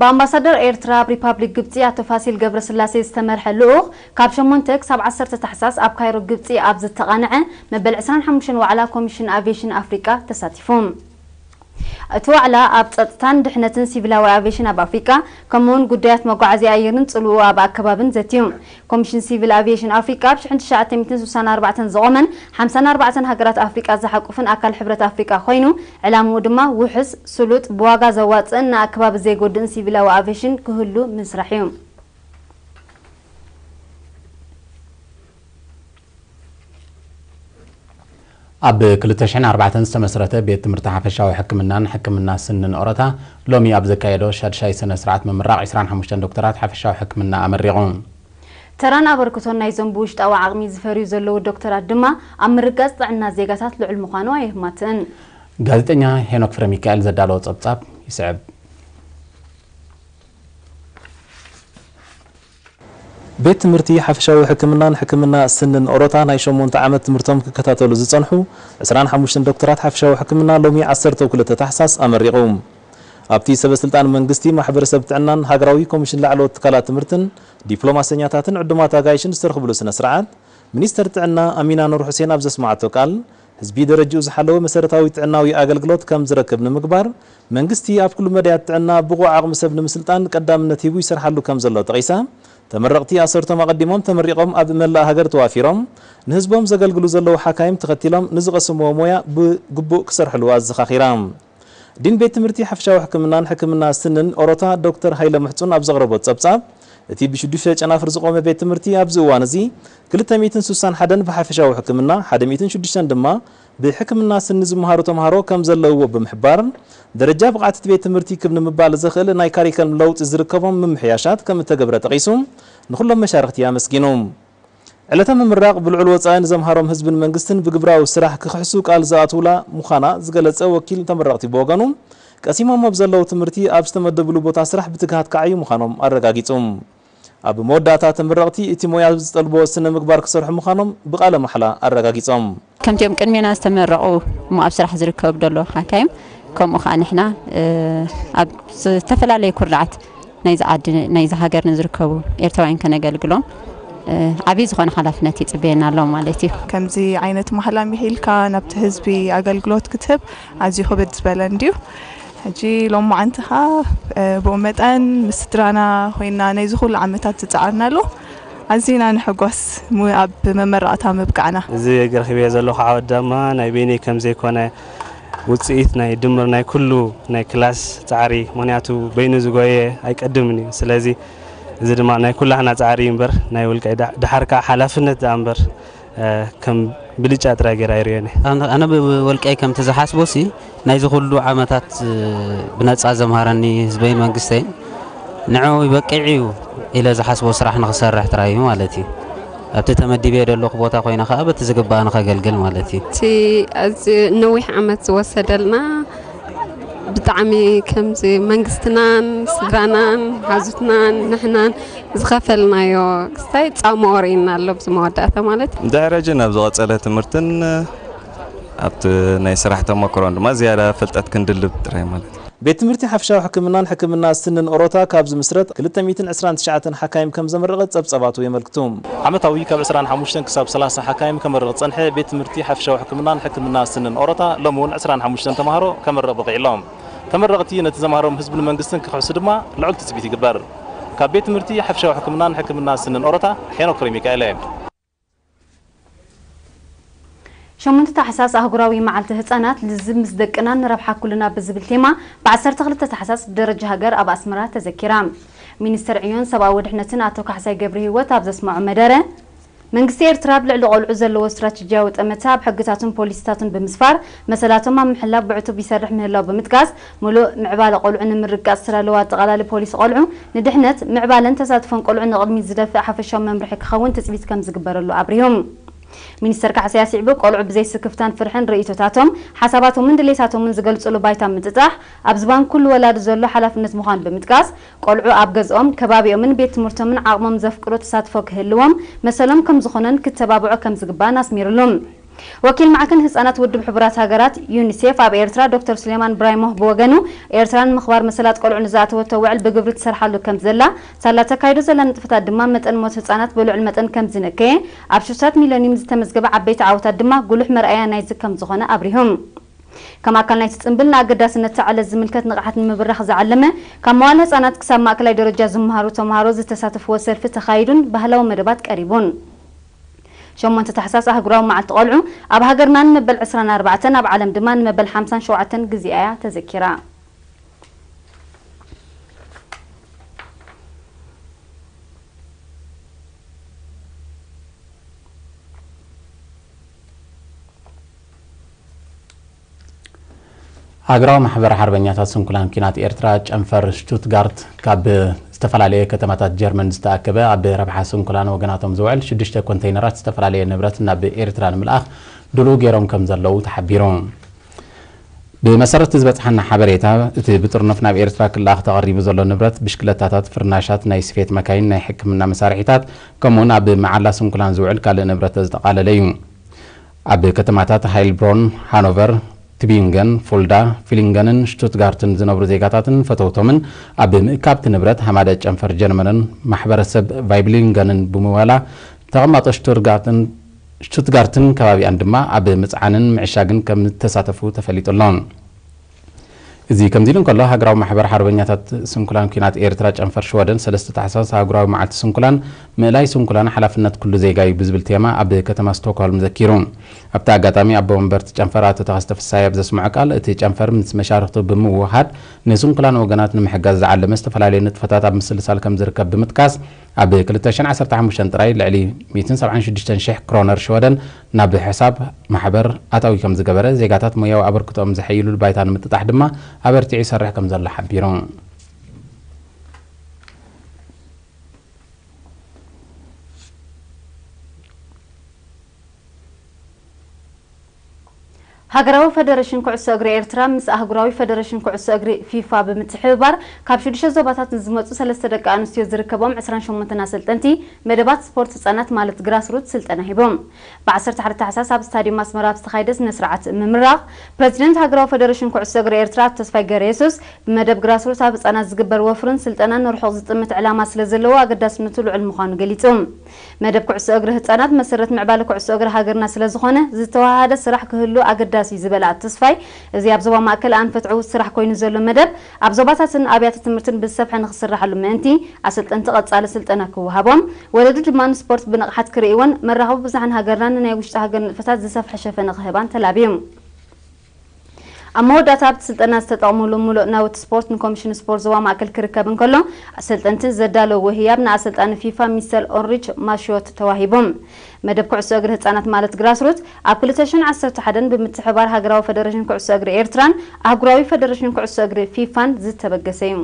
ብኣምባሳደር ኤርትራ ኣብ ሪፓብሊክ ግብጺ ኣቶ ፋሲል ገብረስላሴ ዝተመርሐ ልኡኽ፣ ካብ ሸሞንተ ክሳብ ዓሰርተ ታሕሳስ ኣብ ካይሮ ግብጺ ኣብ ዝተቓንዐ መበል ዕስራን ሓሙሽተን ዋዕላ ኮሚሽን ኣቪዬሽን ኣፍሪቃ ተሳቲፉ። እቲ ዋዕላ ኣብ ጸጥታን ድሕነትን፣ ሲቪላዊ ኣቪዬሽን ኣብ ኣፍሪቃ፣ ከምኡውን ጉዳያት መጓዓዝያ ኣየርን ጽልውኡ ኣብ ኣከባብን ዘትዩ። ኮሚሽን ሲቪል ኣቪዬሽን ኣፍሪቃ ኣብ ሽሕን ትሽዓተ ሚእትን ስሳን ኣርባዕተን ዝቖመን ሓምሳን ኣርባዕተን ሃገራት ኣፍሪቃ ዝሓቁፍን ኣካል ሕብረት ኣፍሪቃ ኮይኑ፣ ዕላምኡ ድማ ውሑስ፣ ስሉጥ፣ ብዋጋ ዘዋጽእን ንኣከባቢ ዘይጎድእን ሲቪላዊ ኣቪዬሽን ክህሉ ምስራሕ እዩ። ኣብ ክልተ ሽሕን ኣርባዕተን ዝተመስረተ ቤት ትምህርቲ ሓፈሻዊ ሕክምናን ሕክምና ስንን ኦሮታ ሎሚ ኣብ ዘካየዶ ሻድሻይ ስነ ስርዓት ምምራቕ ዕስራን ሓሙሽተን ዶክተራት ሓፈሻዊ ሕክምና ኣመሪቑ። ተራን ኣበርክቶን ናይዞም ብውሽጣዊ ዓቕሚ ዝፈርዩ ዘለዉ ዶክተራት ድማ ኣብ ምርጋጽ ጥዕና ዜጋታት ልዑል ምዃኑ ኣየማትእን። ጋዜጠኛ ሄኖክ ፍረሚካኤል ዘዳለዎ ጸብጻብ ይስዕብ። ቤት ትምህርቲ ሓፈሻዊ ሕክምናን ሕክምና ስንን ኦሮታ ናይ ሸሞንተ ዓመት ትምህርቶም ክከታተሉ ዝጸንሑ ዕስራን ሓሙሽተን ዶክተራት ሓፈሻዊ ሕክምና ሎሚ ዓሰርተ ክልተ ታሕሳስ ኣመሪቑ። ኣብቲ ሰበ ስልጣን መንግስቲ፣ ማሕበረሰብ ጥዕናን ሃገራዊ ኮሚሽን ላዕለዎት ትካላት ትምህርትን ዲፕሎማሰኛታትን ዕዱማት ኣጋይሽን ዝተረኽብሉ ስነ ስርዓት፣ ሚኒስተር ጥዕና ኣሚና ኑር ሑሴን ኣብ ዘስመዓቶ ቃል፣ ህዝቢ ደረጅኡ ዝሓለወ መሰረታዊ ጥዕናዊ ኣገልግሎት ከም ዝረክብ ንምግባር፣ መንግስቲ ኣብ ኩሉ መዳያት ጥዕና ብቑዕ ዓቕሚ ሰብ ንምስልጣን ቀዳምነት ሂቡ ይሰርሓሉ ከም ዘሎ ጠቒሳ፣ ተመረቕቲ ኣሰርቶም ኣቐዲሞም ተመሪቖም ኣብ መላእ ሃገር ተዋፊሮም ንህዝቦም ዘገልግሉ ዘለዉ ሓካይም ተኸቲሎም ንዝቐሰምዎ ሞያ ብግቡእ ክሰርሕሉ ኣዘኻኺራ። ዲን ቤት ትምህርቲ ሓፈሻዊ ሕክምናን ሕክምና ስንን ኦሮታ ዶክተር ሃይለ ምሕጹን ኣብ ዘቕረቦ ጸብጻብ፣ እቲ ብሽዱሽተ ጨናፍር ዝቖመ ቤት ትምህርቲ ኣብዚ እዋን እዚ ክልተ ሚእትን ስሳን ሓደን ብሓፈሻዊ ሕክምና፣ ሓደ ሚእትን ሽዱሽተን ድማ ብሕክምና ስኒ ዝመሃሩ ተምሃሮ ከም ዘለውዎ ብምሕባር፣ ደረጃ ብቕዓት እቲ ቤት ትምህርቲ ክብ ንምባል ዘኽእል ናይ ካሪከልም ለውጢ ዝርከቦም ምምሕያሻት ከም እተገብረ ጠቒሱ፣ ንኹሎም መሻርኽቲ ኣመስጊኑ። ዕለተ ምምራቕ ብልዑል ወጻኢ ንዘምሃሮም ህዝብን መንግስትን ብግብራዊ ስራሕ ክኽሕሱ ቃል ዝኣትውላ ምዃና ዝገለጸ ወኪል ተመረቕቲ ብወገኑ፣ ቀሲሞሞ ብዘለዉ ትምህርቲ ኣብ ዝተመደብሉ ቦታ ስራሕ ብትግሃት ክዓዩ ምዃኖም ኣረጋጊጹ። ኣብ መወዳእታ ተመረቕቲ እቲ ሞያ ዝጠልቦ ስነ ምግባር ክሰርሑ ምዃኖም ብቃለ ማሕላ ኣረጋጊጾም። ከምቲኦም ቅድሜና ዝተመረቑ እሞ ኣብ ስራሕ ዝርከቡ ዘሎ ሓካይም፣ ከምኡ ከዓ ንሕና ኣብ ዝተፈላለዩ ኩርናዓት ናይዚ ዓዲ ናይዚ ሃገር ንዝርከቡ ኤርትራውያን ከነገልግሎም ዓብዪ ዝኾነ ሓላፍነት ይፅበየና ኣሎ ማለት እዩ። ከምዚ ዓይነት ማሕላ ምሒልካ ናብቲ ህዝቢ ኣገልግሎት ክትህብ ኣዝዩ ክብድ ዝበለ እንድዩ። ሕጂ ሎማዓንቲ ኸዓ ብኡ መጠን ምስ ስድራና ኮይና ናይዚ ኩሉ ዓመታት ዝፀዓርናሉ ኣዚና ንሕጎስ ኣብ መመረቕታ ምብቃዕና። እዚ ረኺበዮ ዘለኹ ዓወት ድማ ናይ በይነይ ከም ዘይኮነ ውፅኢት ናይ ድምር ናይ ኩሉ ናይ ክላስ ፃዕሪ፣ ምኽንያቱ በይኑ ዝጎየ ኣይቀድምን እዩ። ስለዚ እዚ ድማ ናይ ኩላህና ፃዕሪ እዩ እምበር ናይ ውልቀይ፣ ደሓር ከዓ ሓላፍነት ደኣ እምበር ከም ብልጫ ጥራይ ገይረ ኣይርእዮን እየ። ኣነ ብወልቀይ ከምቲ ዝሓስቦ ሲ ናይዚ ኩሉ ዓመታት ብነፃ ዘምሃረኒ ህዝበይን መንግስተይን ንዕኡ በቂዕ እዩ ኢለ ዝሓስቦ ስራሕ ንክሰርሕ ጥራይ እዩ ማለት እዩ። ኣብቲ ተመዲበ ዘለኹ ቦታ ኮይነ ከዓ በቲ ዝግባእ ንኸገልግል ማለት እዩ። እቲ ኣዚ ነዊሕ ዓመት ዝወሰደልና ብጣዕሚ ከምዚ መንግስትናን ስድራናን ሓዙትናን ንሕናን ዝኸፈልናዮ ክስታይ ጻምኦ ርኢና ኣሎ ኣብዚ መወዳእታ ማለት እዩ። ድሕሪ ሕጂ ናብ ዝቐጸለ ትምህርትን ኣብቲ ናይ ስራሕ ተመክሮን ድማ ዝያዳ ፍልጠት ክንድልብ ጥራይ ማለት እዩ። ቤት ትምህርቲ ሓፈሻዊ ሕክምናን ሕክምና ስንን ኦሮታ ካብ ዝምስረት ክልተ ሚእትን ዕስራን ትሽዓተን ሓካይም ከም ዘመረቐ ጸብጸባቱ የመልክቱ። ዓመታዊ ካብ ዕስራን ሓሙሽተን ክሳብ ሰላሳ ሓካይም ከመርቕ ዝጸንሐ ቤት ትምህርቲ ሓፈሻዊ ሕክምናን ሕክምና ስንን ኦሮታ ሎሚ እውን ዕስራን ሓሙሽተን ተምሃሮ ከመርቕ በቒዑ ኣሎ። ተመረቕቲ ነቲ ዘምሃሮም ህዝብን መንግስትን ክኽሕሱ ድማ ልዑል ትጽቢት ይግበር። ካብ ቤት ትምህርቲ ሓፈሻዊ ሕክምናን ሕክምና ስንን ኦሮታ ሄኖክ ፍሬሚካኤል። ሸሞንተ ታሕሳስ ኣህጉራዊ መዓልቲ ህጻናት፣ ልዝብ ምስ ደቅና ንረብሓ ኩልና ብዝብል ቴማ ብ ዓሰርተ ክልተ ታሕሳስ ብደረጃ ሃገር ኣብ ኣስመራ ተዘኪራ። ሚኒስትር ዕዮን ሰብኣዊ ድሕነትን ኣቶ ካሕሳይ ገብረሂወት ኣብ ዘስመዖ መደረ፣ መንግስቲ ኤርትራ ኣብ ልዕሊ ቆልዑ ዘለዎ ስትራተጂያዊ ጠመተ ኣብ ሕግታቱን ፖሊሲታቱን ብምስፋር መሰላቶም ኣብ ምሕላው ብዕቱብ ይሰርሕ ምህላው ብምጥቃስ፣ ምሉእ ምዕባለ ቆልዑ ንምርግጋጽ ዝተዳለወ ኣጠቓላሊ ፖሊሲ ቆልዑ ንድሕነት፣ ምዕባለን ተሳትፎን ቆልዑ ንቕድሚት ዝደፍእ ሓፈሻዊ መምርሒ ክኸውን ትጽቢት ከም ዝግበረሉ ኣብሪሁ። ሚኒስተር ካሕሳይ ኣስዒቡ፣ ቆልዑ ብዘይ ስክፍታን ፍርሕን ርእይቶታቶም፣ ሓሳባቶምን ድሌታቶምን ዝገልጽሉ ባይታ ምጥጣሕ ኣብ ዝባን ኩሉ ወላዲ ዘሎ ሓላፍነት ምዃኑ ብምጥቃስ፣ ቆልዑ ኣብ ገዝኦም፣ ከባቢኦምን ቤት ትምህርቶምን ዓቕሞም ዘፍቅዶ ተሳትፎ ክህልዎም፣ መሰሎም ከም ዝኾነን ክተባብዖ ከም ዝግባእን ኣስሚርሉ። ወኪል ማዕከን ህጻናት ውድብ ሕቡራት ሃገራት ዩኒሴፍ ኣብ ኤርትራ ዶክተር ሱሌማን ብራይሞህ ብወገኑ፣ ኤርትራ ንምኽባር መሰላት ቆልዑ ንዝኣተወቶ ውዕል ብግብሪ ትሰርሓሉ ከም ዘላ፣ ሳላ ተካይዶ ዘላ ንጥፈታት ድማ መጠን ሞት ህጻናት ብልዑል መጠን ከም ዝነከየ፣ ኣብ ሽዱሽተ ሚልዮን ዝተመዝገበ ዓበይቲ ዓወታት ድማ ጉሉሕ መርኣያ ናይዚ ከም ዝኾነ ኣብሪሁ። ከም ኣካል ናይቲ ጽምብል ንኣገዳስነት ተዓለት ዝምልከት ንቕሓት ንምብራኽ ዝዓለመ፣ ካብ መዋለ ህጻናት ክሳብ ማእከላይ ደረጃ ዝመሃሩ ተምሃሮ ዝተሳተፍዎ ሰልፊ ተኻይዱን ባህላዊ መደባት ቀሪቡን። ሸሞንተ ታሕሳስ ኣህጉራዊ መዓልቲ ቆልዑ ኣብ ሃገርና ንመበል ዕስራን ኣርባዕተን ኣብ ዓለም ድማ ንመበል ሓምሳን ሸውዓተን ግዜኣ እያ ተዘኪራ። ሃገራዊ ማሕበር ሓርበኛታት ስንኩላን ኲናት ኤርትራ ጨንፈር ሽቱትጋርት ካብ ዝተፈላለየ ከተማታት ጀርመን ዝተኣከበ ኣብ ረብሓ ስንኩላን ወገናቶም ዝውዕል ሽዱሽተ ኮንተይነራት ዝተፈላለየ ንብረት ናብ ኤርትራ ንምልኣኽ ድሉው ገይሮም ከም ዘለዉ ተሓቢሩ። ብመሰረት ዝበጽሓና ሓበሬታ፣ እቲ ብጥርኑፍ ናብ ኤርትራ ክልኣኽ ተቐሪቡ ዘሎ ንብረት ብሽክለታታት፣ ፍርናሻት፣ ናይ ስፌት መካይን፣ ናይ ሕክምና መሳርሒታት ከምኡውን ኣብ መዓላ ስንኩላን ዝውዕል ካልእ ንብረት ዘጠቓለለ እዩ። ኣብ ከተማታት ሃይልብሮን፣ ሃኖቨር፣ ትቢንገን፣ ፉልዳ፣ ፊሊንገንን ሽቱትጋርትን ዝነብሩ ዜጋታትን ፈተውቶምን ኣብ ምእካብቲ ንብረት ሃማደ ጨንፈር ጀርመንን ማሕበረሰብ ቫይብሊንገንን ብምዋላ ተቐማጦ ሽቱትጋርትን ሽቱትጋርትን ከባቢኣን ድማ ኣብ ምጽዓንን ምዕሻግን ከም ዝተሳተፉ ተፈሊጡ ኣሎ። እዚ ከምዚ ኢሉ እንከሎ፣ ሃገራዊ ማሕበር ሓርበኛታት ስንኩላን ኲናት ኤርትራ ጨንፈር ሽወደን ሰለስተ ታሕሳስ ኣህጉራዊ መዓልቲ ስንኩላን፣ ምእላይ ስንኩላን ሓላፍነት ኩሉ ዜጋ እዩ ብዝብል ቴማ ኣብ ከተማ ስቶክሆልም ዘኪሩ። ኣብቲ ኣጋጣሚ ኣቦ መንበርቲ ጨንፈር ኣቶ ተኸስተ ፍሳይ ኣብ ዘስምዖ ቃል፣ እቲ ጨንፈር ምስ መሻርኽቱ ብምውሃድ ንስንኩላን ወገናት ንምሕጋዝ ዝዓለመ ዝተፈላለዩ ንጥፈታት ኣብ ምስልሳል ከም ዝርከብ ብምጥቃስ፣ ኣብ ክልተ ሽሕን ዓሰርተ ሓሙሽተን ጥራይ ልዕሊ ሚእትን ሰብዓን ሽዱሽተን ሽሕ ክሮነር ሽወደን ናብ ሕሳብ ማሕበር ኣታዊ ከም ዝገበረ፣ ዜጋታት ሞያዊ ኣበርክቶኦም ዘሐይሉሉ ባይታ ንምጥጣሕ ድማ ኣበርቲዑ ይሰርሕ ከም ዘሎ ሓቢሩ። ሃገራዊ ፈደረሽን ኩዕሶ እግሪ ኤርትራ ምስ ኣህጉራዊ ፈደረሽን ኩዕሶ እግሪ ፊፋ ብምትሕብባር፣ ካብ ሽዱሽተ ዞባታት ንዝመጹ ሰለስተ ደቂ ኣንስትዮ ዝርከቦም ዕስራን ሸሞንተን ኣሰልጠንቲ መደባት ስፖርት ህጻናት ማለት ግራስሩት ስልጠና ሂቦም። ብ ዓሰርተ ሓደ ታሕሳስ ኣብ ስታድዮም ኣስመራ ኣብ ዝተኻየደ ስነ ስርዓት ምምራቕ፣ ፕረዚደንት ሃገራዊ ፈደረሽን ኩዕሶ እግሪ ኤርትራ ኣቶ ተስፋይ ገረየሱስ፣ ብመደብ ግራስሩት ኣብ ህጻናት ዝግበር ወፍርን ስልጠናን ንርሑቕ ዝጥምት ዕላማ ስለ ዘለዎ ኣገዳስነቱ ልዑል ምዃኑ ገሊጹ። መደብ ኩዕሶ እግሪ ህጻናት መሰረት ምዕባለ ኩዕሶ እግሪ ሃገርና ስለ ዝኾነ፣ ዝተወሃሃደ ስራሕ ክህሉ ኣገዳሲ እዩ ዝበለ ኣቶ ተስፋይ፣ እዚ ኣብ ዞባ ማእከል ኣንፈት ዕዉት ስራሕ ኮይኑ ዘሎ መደብ፣ ኣብ ዞባታትን ኣብያተ ትምህርትን ብዝሰፍሐ ንኽስራሓሉ ምእንቲ፣ ኣሰልጠንቲ ቀጻሊ ስልጠና ክወሃቦም፣ ወለዲ ድማ ንስፖርት ብንቕሓት ክርእይዎን መራኸቢ ብዙሓን ሃገርና ንናይ ውሽጢ ሃገር ንጥፈታት ዝሰፍሐ ሸፈነ ክህባን ተላብዩ። ኣብ መወዳእታ ኣብቲ ስልጠና ዝተጠቕምሉ ምሉእ ናውቲ ስፖርት ንኮሚሽን ስፖርት ዞባ ማእከል ክርከብ እንከሎ፣ ኣሰልጠንቲ ዘዳለውዎ ህያብ ንኣሰልጣኒ ፊፋ ሚስተር ኦንሪች ማሽዮት ተዋሂቦም። መደብ ኩዕሶ እግሪ ህጻናት ማለት ግራስሩት ኣብ ክልተ ሽሕን ዓሰርተ ሓደን ብምትሕብባር ሃገራዊ ፈደረሽን ኩዕሶ እግሪ ኤርትራን ኣህጉራዊ ፈደረሽን ኩዕሶ እግሪ ፊፋን ዝተበገሰ እዩ።